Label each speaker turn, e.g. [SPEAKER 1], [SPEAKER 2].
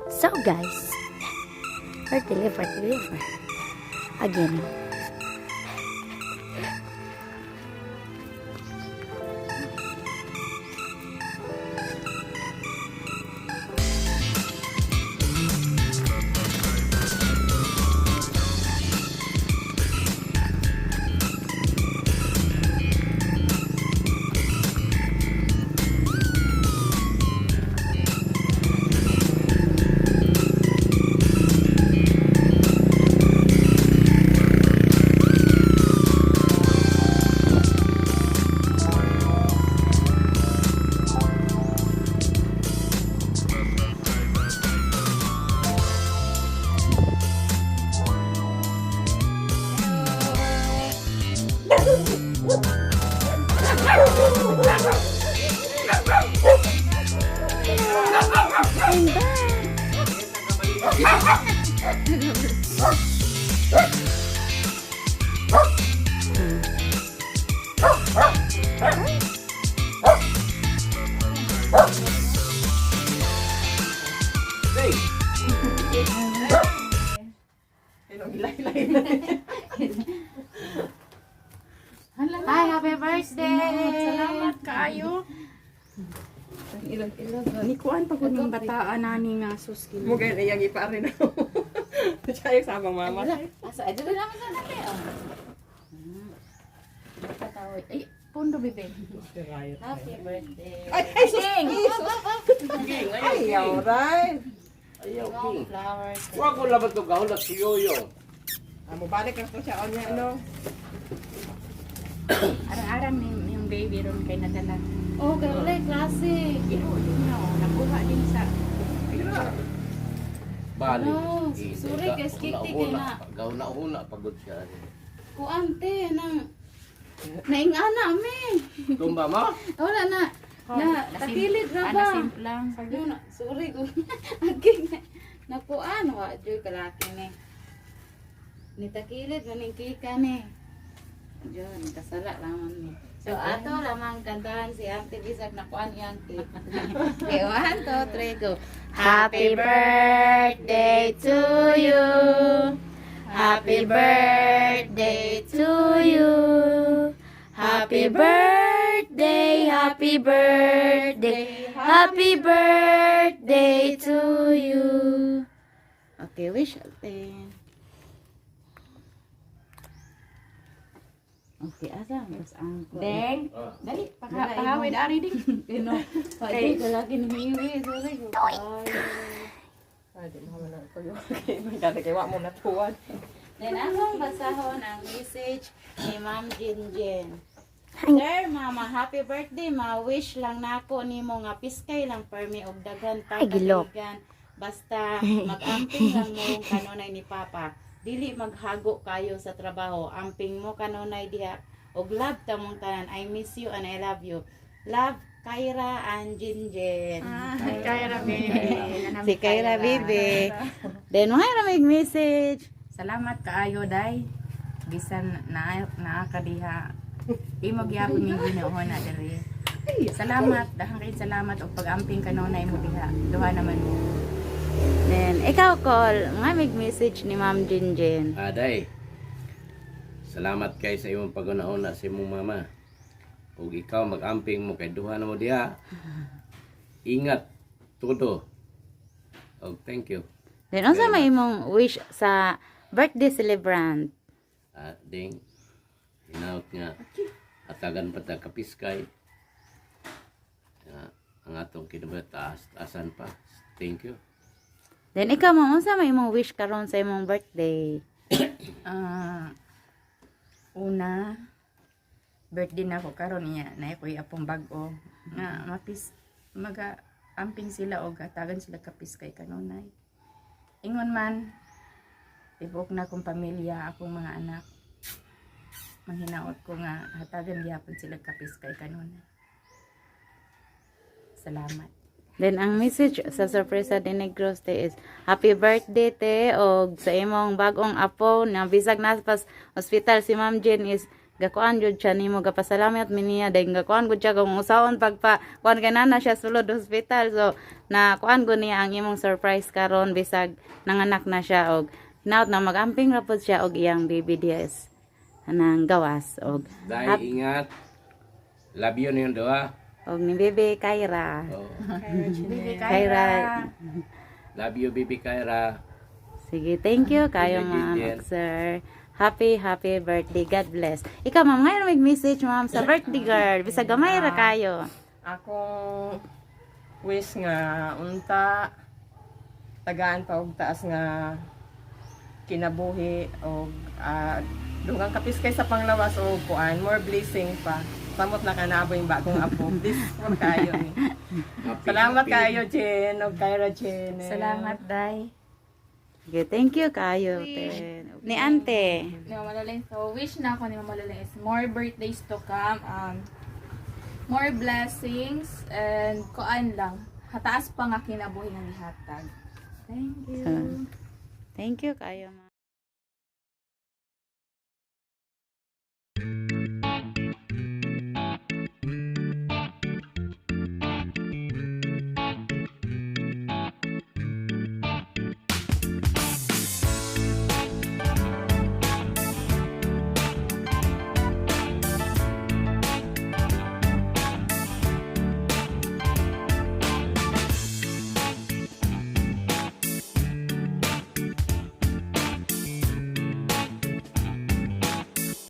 [SPEAKER 1] So guys, we're deliver, deliver. Again. I'm back. Hi, happy birthday!
[SPEAKER 2] Salamat kaayo. Nikuan pa ko ng bataan nani nga sus
[SPEAKER 3] Mo ganyan iyang iparin ako. Siya yung sama mama.
[SPEAKER 1] Asa, ay, dito naman sa natin. Oh.
[SPEAKER 2] Ay, pondo bebe.
[SPEAKER 1] Happy birthday.
[SPEAKER 3] Ay, ay, sus! Ay, sus! Ay, alright.
[SPEAKER 4] Ayaw, King.
[SPEAKER 1] Flowers.
[SPEAKER 4] Wa ko labat og gahulat si Yoyo.
[SPEAKER 3] Ah, mubalik lang to siya niya, ano?
[SPEAKER 2] Arang-arang ni yung baby ron kay nadala.
[SPEAKER 1] Oh, kaya klase.
[SPEAKER 2] Iro din na oh, nakuha din sa
[SPEAKER 4] Bali.
[SPEAKER 1] No, sorry, guys, kikti kay na.
[SPEAKER 4] Gauna-una pagod siya.
[SPEAKER 1] Kuante, nang... Naingana, me.
[SPEAKER 4] Tumba mo?
[SPEAKER 1] Wala na. Na, takilid na ba?
[SPEAKER 2] Nasimplang.
[SPEAKER 1] Yun, sorry ko. Aging, nakuan, wa, joy kalaki ni. Nitakilid, maning kika ni. Diyon, kasala lamang ni. So, ato lamang kantahan si Auntie Bisag nakuan iyang cake. Okay, one, two, three, go. Happy birthday to you. Happy birthday to you. Happy birthday, happy birthday, happy birthday to you. Okay, wish. Eh. Okay, asa mas ang
[SPEAKER 2] Deng. Dali, pahawid ari ding.
[SPEAKER 1] Kino, kay kalaki ni Hiwi, sorry ko.
[SPEAKER 3] Ay, di mo na ko yung kay may dati kay wa mo natuwan.
[SPEAKER 1] Then akong basahon ang message ni Ma'am Jinjin. Sir, Mama, happy birthday, ma. Wish lang nako nimo nga piskay lang permi og daghan pa kaibigan. Basta mag-amping lang mo kanunay ni Papa. Dili maghago kayo sa trabaho. Amping mo kanunay diha og love ta mong tanan. I miss you and I love you. Love Kyra and Jinjin.
[SPEAKER 2] Kaya bebe.
[SPEAKER 1] Si Kyra Bibi. Then mga ra may message.
[SPEAKER 2] Salamat kaayo day. Bisan na naa ka diha. Imo gyapon ning Ginoo na diri. Salamat, dahang kay salamat og pag-amping kanunay mo diha. Duha naman mo.
[SPEAKER 1] Then, ikaw, Col, mga may message ni Ma'am Jinjin.
[SPEAKER 4] Aday. Salamat kay sa imong paguna-una sa imong mama. Ug ikaw mag-amping mo kay duha na mo diha. Ingat todo. Og thank you.
[SPEAKER 1] Then, unsa may imong wish sa birthday celebrant?
[SPEAKER 4] Ah, ding. Hinaut nga atagan pa ta kapiskay. Ah, ang atong kinabataas asan pa. Thank you.
[SPEAKER 1] Then, ikaw, ma'am, unsa may imong wish karon sa imong birthday?
[SPEAKER 2] Ah, una, birthday na ako karon niya na ako'y apong bag-o nga mapis maga amping sila og hatagan sila kapis kay kanunay. Ingon man tibuok na akong pamilya, akong mga anak. Manghinaot ko nga hatagan gihapon sila kapis kay kanunay. Salamat.
[SPEAKER 1] Then, ang message sa Sorpresa de Negros te is, Happy birthday, te, og sa imong bagong apo, na bisag na pas ospital si Ma'am Jen is, Gakuan jud siya nimo, gapasalamat mi niya dahil gakuan gud siya kung usaon pagpa kuan kay nana siya sulod hospital, so na kuan gud niya ang imong surprise karon bisag nanganak na siya og hinaut na magamping ra pod siya og iyang baby DS anang gawas og
[SPEAKER 4] Dai, ingat. Love you niyong duha.
[SPEAKER 1] Og ni baby Kyra.
[SPEAKER 4] Oh.
[SPEAKER 2] Baby
[SPEAKER 1] Kyra.
[SPEAKER 4] Love you, baby Kyra.
[SPEAKER 1] Sige, thank you kayo,
[SPEAKER 4] Baby
[SPEAKER 1] ma'am
[SPEAKER 4] Jen.
[SPEAKER 1] ug sir. Happy, happy birthday. God bless. Ikaw, ma'am, ngayon may message, ma'am, sa birthday girl. Bisag gamay ra kayo.
[SPEAKER 3] Akong wish nga unta tagaan pa og taas nga kinabuhi og dugang kapiskay sa panglawas og kuan, more blessing pa. Samot na kanabo yung bagong apo. Blissful kayo ni.
[SPEAKER 4] Happy,
[SPEAKER 3] Salamat
[SPEAKER 4] happy.
[SPEAKER 3] kayo, Jen, og Kyra Jen.
[SPEAKER 2] Salamat, Day.
[SPEAKER 1] Sige, thank you kayo. Ten. Ni ante.
[SPEAKER 5] Ni Mama Loleng. So, wish na ako ni Mama Loleng is more birthdays to come. More blessings and kuan lang. Hataas pa nga kinabuhi nga gihatag.
[SPEAKER 2] Thank you.
[SPEAKER 1] So, thank you kayo, ma'am.